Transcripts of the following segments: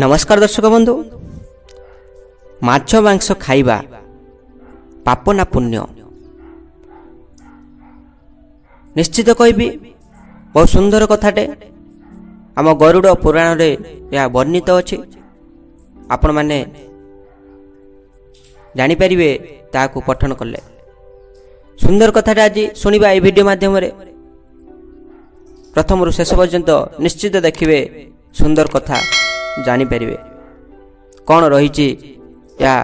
ନମସ୍କାର ଦର୍ଶକ ବନ୍ଧୁ। ମାଛ ମାଂସ ଖାଇବା ପାପ ନା ପୁଣ୍ୟ? ନିଶ୍ଚିତ କହିବି, ବହୁତ ସୁନ୍ଦର କଥାଟେ। ଆମ ଗରୁଡ଼ ପୁରାଣରେ ଏହା ବର୍ଣ୍ଣିତ ଅଛି। ଆପଣମାନେ ଜାଣିପାରିବେ ତାହାକୁ ପଠନ କଲେ। ସୁନ୍ଦର କଥାଟା ଆଜି ଶୁଣିବା ଏହି ଭିଡ଼ିଓ ମାଧ୍ୟମରେ। ପ୍ରଥମରୁ ଶେଷ ପର୍ଯ୍ୟନ୍ତ ନିଶ୍ଚିତ ଦେଖିବେ, ସୁନ୍ଦର କଥା ଜାଣିପାରିବେ କ'ଣ ରହିଛି ଏହା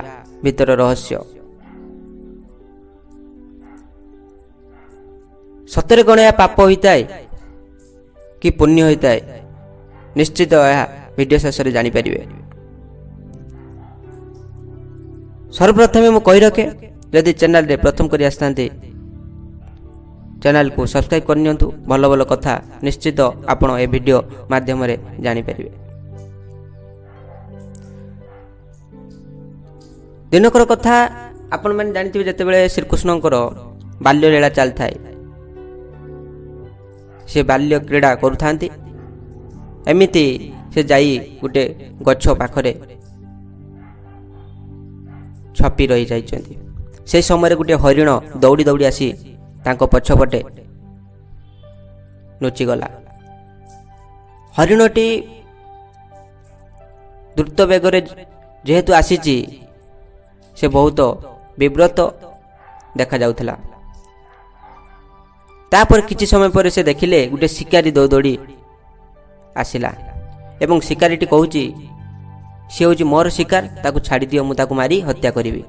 ଭିତର ରହସ୍ୟ। ସତରେ କ'ଣ ଏହା ପାପ ହୋଇଥାଏ କି ପୁଣ୍ୟ ହୋଇଥାଏ? ନିଶ୍ଚିତ ଏହା ଭିଡ଼ିଓ ଶେଷରେ ଜାଣିପାରିବେ। ସର୍ବପ୍ରଥମେ ମୁଁ କହି ରଖେ, ଯଦି ଚ୍ୟାନେଲରେ ପ୍ରଥମ କରି ଆସିଥାନ୍ତି, ଚ୍ୟାନେଲକୁ ସବସ୍କ୍ରାଇବ୍ କରିନିଅନ୍ତୁ। ଭଲ ଭଲ କଥା ନିଶ୍ଚିତ ଆପଣ ଏ ଭିଡ଼ିଓ ମାଧ୍ୟମରେ ଜାଣିପାରିବେ। ଦିନକର କଥା ଆପଣମାନେ ଜାଣିଥିବେ, ଯେତେବେଳେ ଶ୍ରୀକୃଷ୍ଣଙ୍କର ବାଲ୍ୟଲୀଳା ଚାଲିଥାଏ, ସେ ବାଲ୍ୟ କ୍ରୀଡ଼ା କରୁଥାନ୍ତି। ଏମିତି ସେ ଯାଇ ଗୋଟେ ଗଛ ପାଖରେ ଛପି ରହିଯାଇଛନ୍ତି। ସେହି ସମୟରେ ଗୋଟିଏ ହରିଣ ଦୌଡ଼ି ଦୌଡ଼ି ଆସି ତାଙ୍କ ପଛପଟେ ଲୁଚିଗଲା। ହରିଣଟି ଦ୍ରୁତ ବେଗରେ ଯେହେତୁ ଆସିଛି, ସେ ବହୁତ ବିବ୍ରତ ଦେଖାଯାଉଥିଲା। ତାପରେ କିଛି ସମୟ ପରେ ସେ ଦେଖିଲେ ଗୋଟେ ଶିକାରୀ ଦୌଡ଼ି ଦୌଡ଼ି ଆସିଲା ଏବଂ ଶିକାରୀଟି କହୁଛି, ସିଏ ହେଉଛି ମୋର ଶିକାର, ତାକୁ ଛାଡ଼ିଦିଅ, ମୁଁ ତାକୁ ମାରି ହତ୍ୟା କରିବି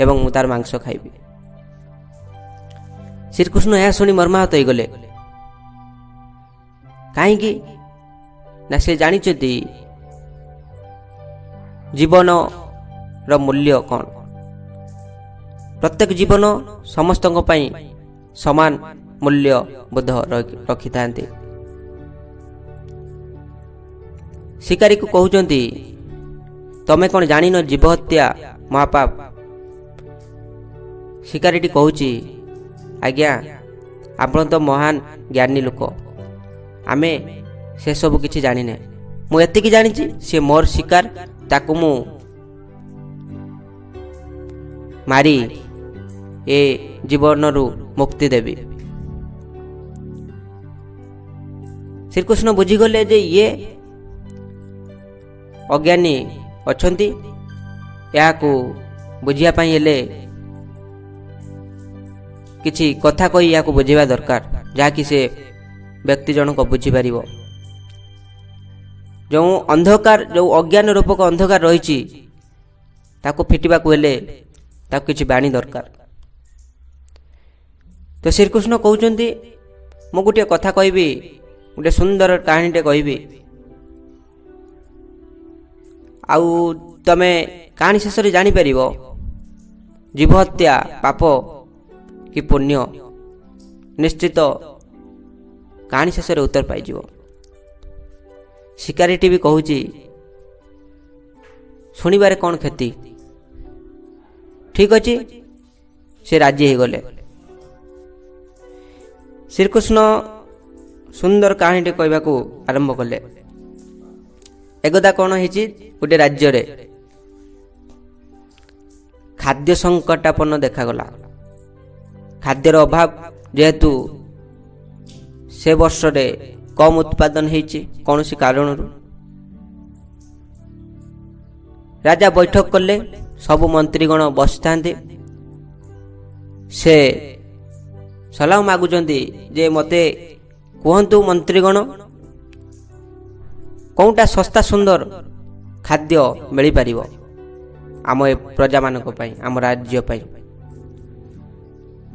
ଏବଂ ମୁଁ ତାର ମାଂସ ଖାଇବି। ଶ୍ରୀକୃଷ୍ଣ ଏହା ଶୁଣି ମର୍ମାହତ ହୋଇଗଲେ। କାହିଁକି ନା ସେ ଜାଣିଛନ୍ତି ଜୀବନର ମୂଲ୍ୟ କ'ଣ। ପ୍ରତ୍ୟେକ ଜୀବନ ସମସ୍ତଙ୍କ ପାଇଁ ସମାନ ମୂଲ୍ୟ ବୋଧ ରଖିଥାନ୍ତି। ଶିକାରୀକୁ କହୁଛନ୍ତି, ତମେ କ'ଣ ଜାଣିନ ଜୀବ ହତ୍ୟା ମହାପାପ? ଶିକାରୀଟି କହୁଛି, ଆଜ୍ଞା, ଆପଣ ତ ମହାନ ଜ୍ଞାନୀ ଲୋକ, ଆମେ ସେସବୁ କିଛି ଜାଣିନେ। ମୁଁ ଏତିକି ଜାଣିଛି, ସିଏ ମୋର ଶିକାର, ତାକୁ ମୁଁ ମାରି ଏ ଜୀବନରୁ ମୁକ୍ତି ଦେବି। ଶ୍ରୀକୃଷ୍ଣ ବୁଝିଗଲେ ଯେ ଇଏ ଅଜ୍ଞାନୀ ଅଛନ୍ତି, ଏହାକୁ ବୁଝିବା ପାଇଁ ହେଲେ କିଛି କଥା କହି ଏହାକୁ ବୁଝିବା ଦରକାର, ଯାହାକି ସେ ବ୍ୟକ୍ତି ଜଣକ ବୁଝିପାରିବ। ଯେଉଁ ଅନ୍ଧକାର, ଯେଉଁ ଅଜ୍ଞାନ ରୂପକ ଅନ୍ଧକାର ରହିଛି, ତାକୁ ଫିଟିବାକୁ ହେଲେ ତାକୁ କିଛି ବାଣୀ ଦରକାର। ତ ଶ୍ରୀକୃଷ୍ଣ କହୁଛନ୍ତି, ମୁଁ ଗୋଟିଏ କଥା କହିବି, ଗୋଟେ ସୁନ୍ଦର କାହାଣୀଟେ କହିବି, ଆଉ ତମେ କାହାଣୀ ଶେଷରେ ଜାଣିପାରିବ ଜୀବ ହତ୍ୟା ପାପ କି ପୁଣ୍ୟ। ନିଶ୍ଚିତ କାହାଣୀ ଶେଷରେ ଉତ୍ତର ପାଇଯିବ। ଶିକାରୀଟି ବି କହୁଛି, ଶୁଣିବାରେ କ'ଣ କ୍ଷତି? ଠିକ୍ ଅଛି, ସେ ରାଜି ହେଇଗଲେ। ଶ୍ରୀକୃଷ୍ଣ ସୁନ୍ଦର କାହାଣୀଟି କହିବାକୁ ଆରମ୍ଭ କଲେ। ଏକଦା କ'ଣ ହେଇଛି, ଗୋଟେ ରାଜ୍ୟରେ ଖାଦ୍ୟ ସଙ୍କଟାପନ୍ନ ଦେଖାଗଲା। ଖାଦ୍ୟର ଅଭାବ, ଯେହେତୁ ସେ ବର୍ଷରେ କମ୍ ଉତ୍ପାଦନ ହେଇଛି କୌଣସି କାରଣରୁ। ରାଜା ବୈଠକ କଲେ, ସବୁ ମନ୍ତ୍ରୀଗଣ ବସିଥାନ୍ତି। ସେ ସଲାମ ମାଗୁଛନ୍ତି ଯେ ମୋତେ କୁହନ୍ତୁ ମନ୍ତ୍ରୀଗଣ, କେଉଁଟା ଶସ୍ତା ସୁନ୍ଦର ଖାଦ୍ୟ ମିଳିପାରିବ ଆମ ଏ ପ୍ରଜାମାନଙ୍କ ପାଇଁ, ଆମ ରାଜ୍ୟ ପାଇଁ?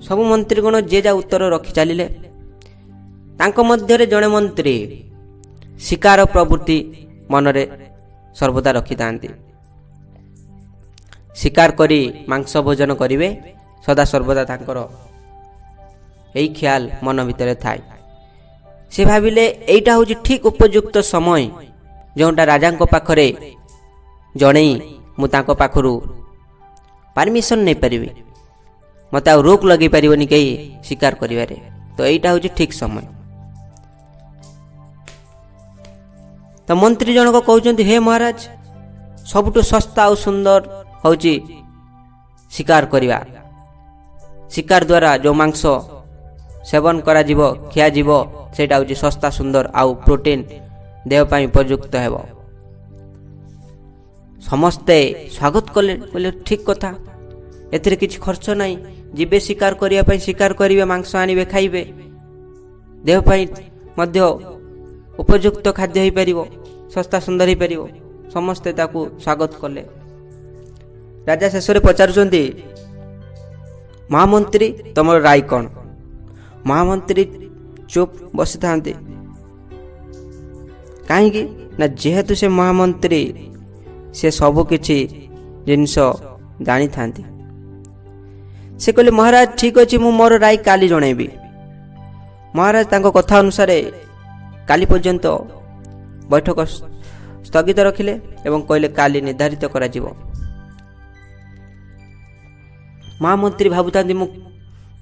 ସବୁ ମନ୍ତ୍ରୀଗଣ ଯିଏ ଯାହା ଉତ୍ତର ରଖି ଚାଲିଲେ। ତାଙ୍କ ମଧ୍ୟରେ ଜଣେ ମନ୍ତ୍ରୀ ଶିକାର ପ୍ରବୃତ୍ତି ମନରେ ସର୍ବଦା ରଖିଥାନ୍ତି। ଶିକାର କରି ମାଂସ ଭୋଜନ କରିବେ, ସଦା ସର୍ବଦା ତାଙ୍କର ଏଇ ଖିଆଲ ମନ ଭିତରେ ଥାଏ। ସେ ଭାବିଲେ ଏଇଟା ହେଉଛି ଠିକ୍ ଉପଯୁକ୍ତ ସମୟ, ଯେଉଁଟା ରାଜାଙ୍କ ପାଖରେ ଜଣେଇ ମୁଁ ତାଙ୍କ ପାଖରୁ ପାରମିସନ୍ ନେଇପାରିବି, ମୋତେ ଆଉ ରୋକ ଲଗେଇ ପାରିବନି କେହି ଶିକାର କରିବାରେ। ତ ଏଇଟା ହେଉଛି ଠିକ୍ ସମୟ। ତ ମନ୍ତ୍ରୀ ଜଣକ କହୁଛନ୍ତି, ହେ ମହାରାଜ, ସବୁଠୁ ଶସ୍ତା ଆଉ ସୁନ୍ଦର ହେଉଛି ଶିକାର କରିବା। ଶିକାର ଦ୍ୱାରା ଯେଉଁ ମାଂସ ସେବନ କରାଯିବ, ଖିଆଯିବ, ସେଇଟା ହେଉଛି ଶସ୍ତା, ସୁନ୍ଦର ଆଉ ପ୍ରୋଟିନ୍ ଦେହ ପାଇଁ ଉପଯୁକ୍ତ ହେବ। ସମସ୍ତେ ସ୍ୱାଗତ କଲେ, କହିଲେ ଠିକ୍ କଥା, ଏଥିରେ କିଛି ଖର୍ଚ୍ଚ ନାହିଁ। ଯିବେ ଶିକାର କରିବା ପାଇଁ, ଶିକାର କରିବେ, ମାଂସ ଆଣିବେ, ଖାଇବେ, ଦେହ ପାଇଁ ମଧ୍ୟ ଉପଯୁକ୍ତ ଖାଦ୍ୟ ହେଇପାରିବ, ଶସ୍ତା ସୁନ୍ଦର ହେଇପାରିବ। ସମସ୍ତେ ତାକୁ ସ୍ୱାଗତ କଲେ। ରାଜା ଶେଷରେ ପଚାରୁଛନ୍ତି, ମହାମନ୍ତ୍ରୀ, ତମର ରାୟ କ'ଣ? ମହାମନ୍ତ୍ରୀ ଚୁପ୍ ବସିଥାନ୍ତି। କାହିଁକି ନା ଯେହେତୁ ସେ ମହାମନ୍ତ୍ରୀ, ସେ ସବୁ କିଛି ଜିନିଷ ଜାଣିଥାନ୍ତି। ସେ କହିଲେ, ମହାରାଜ, ଠିକ୍ ଅଛି, ମୁଁ ମୋର ରାୟ କାଲି ଜଣେଇବି। ମହାରାଜ ତାଙ୍କ କଥା ଅନୁସାରେ କାଲି ପର୍ଯ୍ୟନ୍ତ ବୈଠକ ସ୍ଥଗିତ ରଖିଲେ ଏବଂ କହିଲେ କାଲି ନିର୍ଦ୍ଧାରିତ କରାଯିବ। ମହାମନ୍ତ୍ରୀ ଭାବୁଥାନ୍ତି, ମୁଁ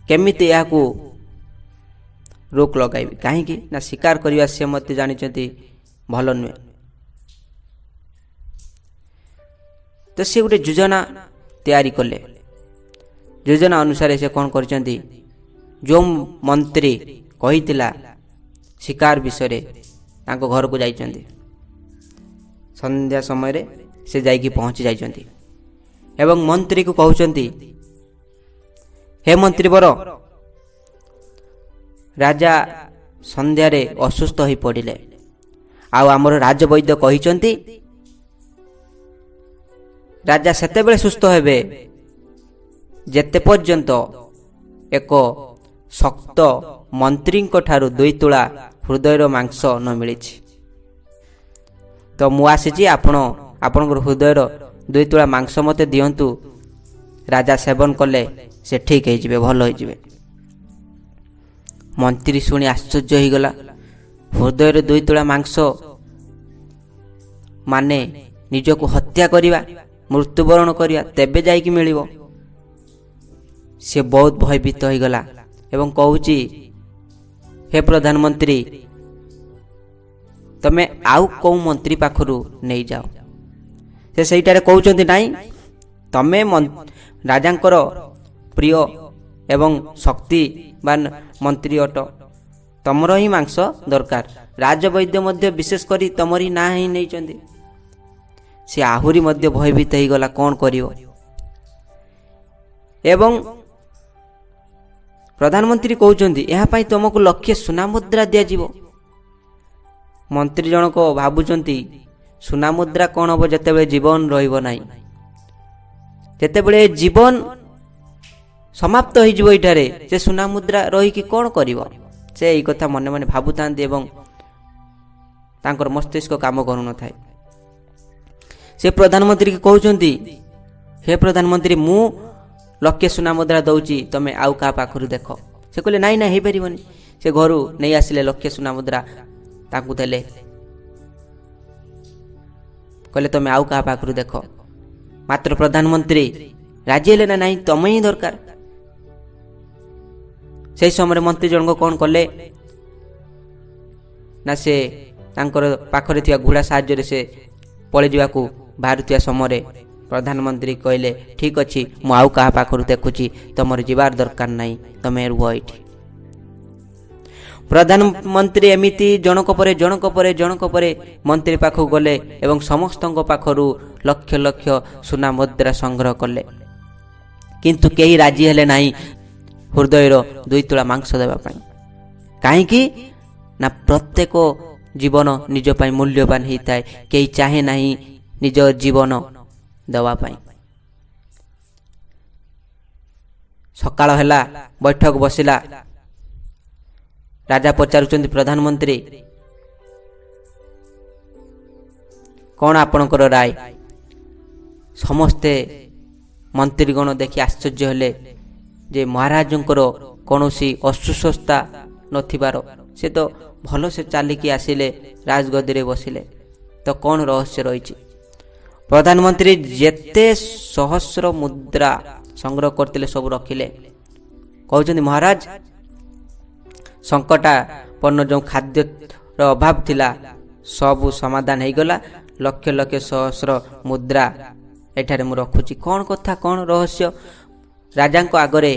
କେମିତି ଏହାକୁ ରୋକ ଲଗାଇବି? କାହିଁକି ନା ଶିକାର କରିବା ସେ ମଧ୍ୟ ଜାଣିଛନ୍ତି ଭଲ ନୁହେଁ। ତ ସେ ଗୋଟେ ଯୋଜନା ତିଆରି କଲେ। ଯୋଜନା ଅନୁସାରେ ସେ କ'ଣ କରିଛନ୍ତି? ଯେଉଁ ମନ୍ତ୍ରୀ କହିଥିଲା ଶିକାର ବିଷୟରେ, ତାଙ୍କ ଘରକୁ ଯାଇଛନ୍ତି। ସନ୍ଧ୍ୟା ସମୟରେ ସେ ଯାଇକି ପହଞ୍ଚି ଯାଇଛନ୍ତି ଏବଂ ମନ୍ତ୍ରୀକୁ କହୁଛନ୍ତି, ହେ ମନ୍ତ୍ରୀବର, ରାଜା ସନ୍ଧ୍ୟାରେ ଅସୁସ୍ଥ ହୋଇ ପଡ଼ିଲେ ଆଉ ଆମର ରାଜବୈଦ୍ୟ କହିଛନ୍ତି ରାଜା ସେତେବେଳେ ସୁସ୍ଥ ହେବେ ଯେତେ ପର୍ଯ୍ୟନ୍ତ ଏକ ଶକ୍ତ ମନ୍ତ୍ରୀଙ୍କ ଠାରୁ 2 ତୁଳା ହୃଦୟର ମାଂସ ନ ମିଳିଛି। ତ ମୁଁ ଆସିଛି, ଆପଣ ଆପଣଙ୍କର ହୃଦୟର 2 ତୁଳା ମାଂସ ମୋତେ ଦିଅନ୍ତୁ। ରାଜା ସେବନ କଲେ ସେ ଠିକ୍ ହେଇଯିବେ, ଭଲ ହେଇଯିବେ। ମନ୍ତ୍ରୀ ଶୁଣି ଆଶ୍ଚର୍ଯ୍ୟ ହେଇଗଲା। ହୃଦୟରେ 2 ତୁଳା ମାଂସ ମାନେ ନିଜକୁ ହତ୍ୟା କରିବା, ମୃତ୍ୟୁବରଣ କରିବା, ତେବେ ଯାଇକି ମିଳିବ। ସେ ବହୁତ ଭୟଭୀତ ହେଇଗଲା ଏବଂ କହୁଛି, ହେ ପ୍ରଧାନମନ୍ତ୍ରୀ, ତମେ ଆଉ କେଉଁ ମନ୍ତ୍ରୀ ପାଖରୁ ନେଇଯାଅ। ସେ ସେଇଟାରେ କହୁଛନ୍ତି, ନାଇଁ, ତମେ ରାଜାଙ୍କର ପ୍ରିୟ ଏବଂ ଶକ୍ତିବାନ ମନ୍ତ୍ରୀ ଅଟ, ତମର ହିଁ ମାଂସ ଦରକାର। ରାଜବୈଦ୍ୟ ମଧ୍ୟ ବିଶେଷ କରି ତମରି ନାଁ ହିଁ ନେଇଛନ୍ତି। ସେ ଆହୁରି ମଧ୍ୟ ଭୟଭୀତ ହେଇଗଲା, କ'ଣ କରିବ? ଏବଂ ପ୍ରଧାନମନ୍ତ୍ରୀ କହୁଛନ୍ତି, ଏହା ପାଇଁ ତୁମକୁ ଲକ୍ଷେ ସୁନା ମୁଦ୍ରା ଦିଆଯିବ। ମନ୍ତ୍ରୀ ଜଣକ ଭାବୁଛନ୍ତି, ସୁନା ମୁଦ୍ରା କ'ଣ ହେବ ଯେତେବେଳେ ଜୀବନ ରହିବ ନାହିଁ? ଯେତେବେଳେ ଜୀବନ ସମାପ୍ତ ହେଇଯିବ ଏଇଠାରେ, ସେ ସୁନା ମୁଦ୍ରା ରହିକି କ'ଣ କରିବ? ସେ ଏଇ କଥା ମନେ ମନେ ଭାବୁଥାନ୍ତି ଏବଂ ତାଙ୍କର ମସ୍ତିଷ୍କ କାମ କରୁନଥାଏ। ସେ ପ୍ରଧାନମନ୍ତ୍ରୀକି କହୁଛନ୍ତି, ହେ ପ୍ରଧାନମନ୍ତ୍ରୀ, ମୁଁ ଲକ୍ଷେ ସୁନା ମୁଦ୍ରା ଦେଉଛି, ତମେ ଆଉ କାହା ପାଖରୁ ଦେଖ। ସେ କହିଲେ, ନାଇଁ ନାଇଁ, ହେଇପାରିବନି। ସେ ଘରୁ ନେଇ ଆସିଲେ ଲକ୍ଷେ ସୁନା ମୁଦ୍ରା, ତାଙ୍କୁ ଦେଲେ, କହିଲେ ତମେ ଆଉ କାହା ପାଖରୁ ଦେଖ। ମାତ୍ର ପ୍ରଧାନମନ୍ତ୍ରୀ ରାଜି ହେଲେ ନା, ନାହିଁ, ତମେ ହିଁ ଦରକାର। ସେହି ସମୟରେ ମନ୍ତ୍ରୀ ଜଣକ କ'ଣ କଲେ ନା, ସେ ତାଙ୍କର ପାଖରେ ଥିବା ଘୋଡ଼ା ସାହାଯ୍ୟରେ ସେ ପଳେଇଯିବାକୁ ବାହାରୁଥିବା ସମୟରେ ପ୍ରଧାନମନ୍ତ୍ରୀ କହିଲେ, ଠିକ୍ ଅଛି, ମୁଁ ଆଉ କାହା ପାଖରୁ ଦେଖୁଛି, ତମର ଯିବାର ଦରକାର ନାହିଁ, ତମେ ରୁହ ଏଇଠି। ପ୍ରଧାନମନ୍ତ୍ରୀ ଏମିତି ଜଣକ ପରେ ଜଣକ ପରେ ଜଣକ ପରେ ମନ୍ତ୍ରୀ ପାଖକୁ ଗଲେ ଏବଂ ସମସ୍ତଙ୍କ ପାଖରୁ ଲକ୍ଷ ଲକ୍ଷ ସୁନା ମୁଦ୍ରା ସଂଗ୍ରହ କଲେ, କିନ୍ତୁ କେହି ରାଜି ହେଲେ ନାହିଁ ହୃଦୟର 2 ତୁଳା ମାଂସ ଦେବା ପାଇଁ। କାହିଁକି ନା ପ୍ରତ୍ୟେକ ଜୀବନ ନିଜ ପାଇଁ ମୂଲ୍ୟବାନ ହେଇଥାଏ, କେହି ଚାହେଁ ନାହିଁ ନିଜ ଜୀବନ ଦେବା ପାଇଁ। ସକାଳ ହେଲା, ବୈଠକ ବସିଲା। ରାଜା ପଚାରୁଛନ୍ତି, ପ୍ରଧାନମନ୍ତ୍ରୀ, କ'ଣ ଆପଣଙ୍କର ରାୟ? ସମସ୍ତେ ମନ୍ତ୍ରୀଗଣ ଦେଖି ଆଶ୍ଚର୍ଯ୍ୟ ହେଲେ ଯେ ମହାରାଜଙ୍କର କୌଣସି ଅସୁସ୍ଥତା ନଥିବାର, ସେ ତ ଭଲସେ ଚାଲିକି ଆସିଲେ, ରାଜଗଦିରେ ବସିଲେ, ତ କ'ଣ ରହସ୍ୟ ରହିଛି? ପ୍ରଧାନମନ୍ତ୍ରୀ ଯେତେ ସହସ୍ର ମୁଦ୍ରା ସଂଗ୍ରହ କରିଥିଲେ ସବୁ ରଖିଲେ। କହୁଛନ୍ତି, ମହାରାଜ, ସଙ୍କଟାପନ୍ନ ଯେଉଁ ଖାଦ୍ୟର ଅଭାବ ଥିଲା ସବୁ ସମାଧାନ ହେଇଗଲା। ଲକ୍ଷ ଲକ୍ଷ ସହସ୍ର ମୁଦ୍ରା ଏଠାରେ ମୁଁ ରଖୁଛି। କ'ଣ କଥା, କ'ଣ ରହସ୍ୟ? ରାଜାଙ୍କ ଆଗରେ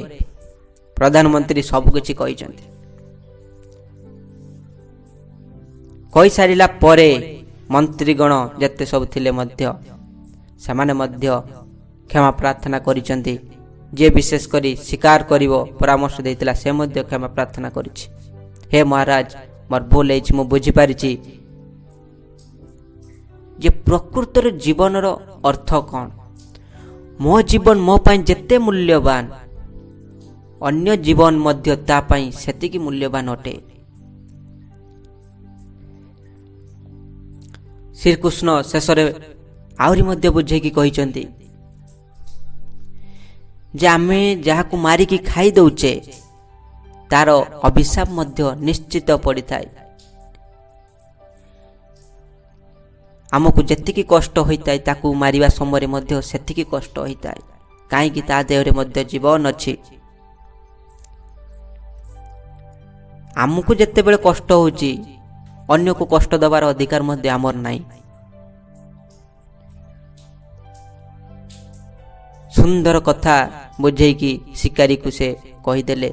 ପ୍ରଧାନମନ୍ତ୍ରୀ ସବୁକିଛି କହିଛନ୍ତି। କହିସାରିଲା ପରେ ମନ୍ତ୍ରୀଗଣ ଯେତେ ସବୁ ଥିଲେ ମଧ୍ୟ ସେମାନେ ମଧ୍ୟ କ୍ଷମା ପ୍ରାର୍ଥନା କରିଛନ୍ତି। ଯିଏ ବିଶେଷ କରି ଶିକାର କରିବ ପରାମର୍ଶ ଦେଇଥିଲା, ସେ ମଧ୍ୟ କ୍ଷମା ପ୍ରାର୍ଥନା କରିଛି। ହେ ମହାରାଜ, ମୋର ଭୁଲ ହେଇଛି, ମୁଁ ବୁଝିପାରିଛି ଯେ ପ୍ରକୃତରେ ଜୀବନର ଅର୍ଥ କ'ଣ। ମୋ ଜୀବନ ମୋ ପାଇଁ ଯେତେ ମୂଲ୍ୟବାନ, ଅନ୍ୟ ଜୀବନ ମଧ୍ୟ ତା ପାଇଁ ସେତିକି ମୂଲ୍ୟବାନ ଅଟେ। ଶ୍ରୀକୃଷ୍ଣ ଶେଷରେ ଆହୁରି ମଧ୍ୟ ବୁଝେଇକି କହିଛନ୍ତି ଯେ ଆମେ ଯାହାକୁ ମାରିକି ଖାଇ ଦେଉଛେ, ତାର ଅଭିଶାପ ମଧ୍ୟ ନିଶ୍ଚିତ ପଡ଼ିଥାଏ। ଆମକୁ ଯେତିକି କଷ୍ଟ ହୋଇଥାଏ, ତାକୁ ମାରିବା ସମୟରେ ମଧ୍ୟ ସେତିକି କଷ୍ଟ ହୋଇଥାଏ, କାହିଁକି ତା ଦେହରେ ମଧ୍ୟ ଜୀବନ ଅଛି। ଆମକୁ ଯେତେବେଳେ କଷ୍ଟ ହେଉଛି, ଅନ୍ୟକୁ କଷ୍ଟ ଦେବାର ଅଧିକାର ମଧ୍ୟ ଆମର ନାହିଁ। ସୁନ୍ଦର କଥା ବୁଝେଇକି ଶିକାରୀକୁ ସେ କହିଦେଲେ।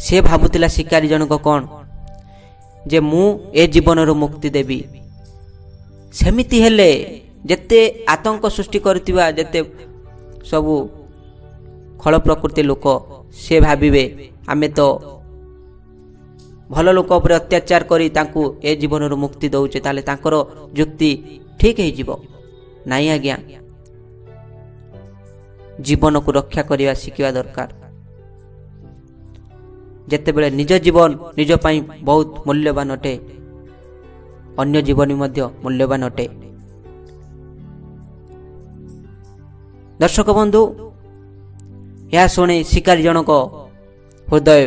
ସେ ଭାବୁଥିଲା ଶିକାରୀ ଜଣକ କ'ଣ ଯେ ମୁଁ ଏ ଜୀବନରୁ ମୁକ୍ତି ଦେବି। ସେମିତି ହେଲେ ଯେତେ ଆତଙ୍କ ସୃଷ୍ଟି କରୁଥିବା ଯେତେ ସବୁ ଖଳ ପ୍ରକୃତି ଲୋକ, ସେ ଭାବିବେ ଆମେ ତ ଭଲ ଲୋକ ଉପରେ ଅତ୍ୟାଚାର କରି ତାଙ୍କୁ ଏ ଜୀବନରୁ ମୁକ୍ତି ଦେଉଛେ, ତାହେଲେ ତାଙ୍କର ଯୁକ୍ତି ଠିକ୍ ହେଇଯିବ। ନାଇଁ ଆଜ୍ଞା, ଜୀବନକୁ ରକ୍ଷା କରିବା ଶିଖିବା ଦରକାର। ଯେତେବେଳେ ନିଜ ଜୀବନ ନିଜ ପାଇଁ ବହୁତ ମୂଲ୍ୟବାନ ଅଟେ, ଅନ୍ୟ ଜୀବନ ମଧ୍ୟ ମୂଲ୍ୟବାନ ଅଟେ। ଦର୍ଶକ ବନ୍ଧୁ, ଏହା ଶୁଣି ଶିକାରୀ ଜଣକ ହୃଦୟ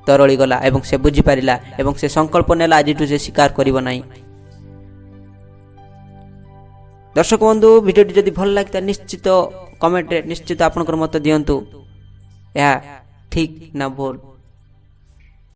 ତରଳିଗଲା ଏବଂ ସେ ବୁଝିପାରିଲା ଏବଂ ସେ ସଂକଳ୍ପ ନେଲା ଆଜିଠୁ ସେ ଶିକାର କରିବ ନାହିଁ। ଦର୍ଶକ ବନ୍ଧୁ, ଭିଡ଼ିଓଟି ଯଦି ଭଲ ଲାଗିଥାଏ, ନିଶ୍ଚିତ କମେଣ୍ଟରେ ନିଶ୍ଚିତ ଆପଣଙ୍କର ମତ ଦିଅନ୍ତୁ, ଏହା ଠିକ୍ ନା ଭୁଲ।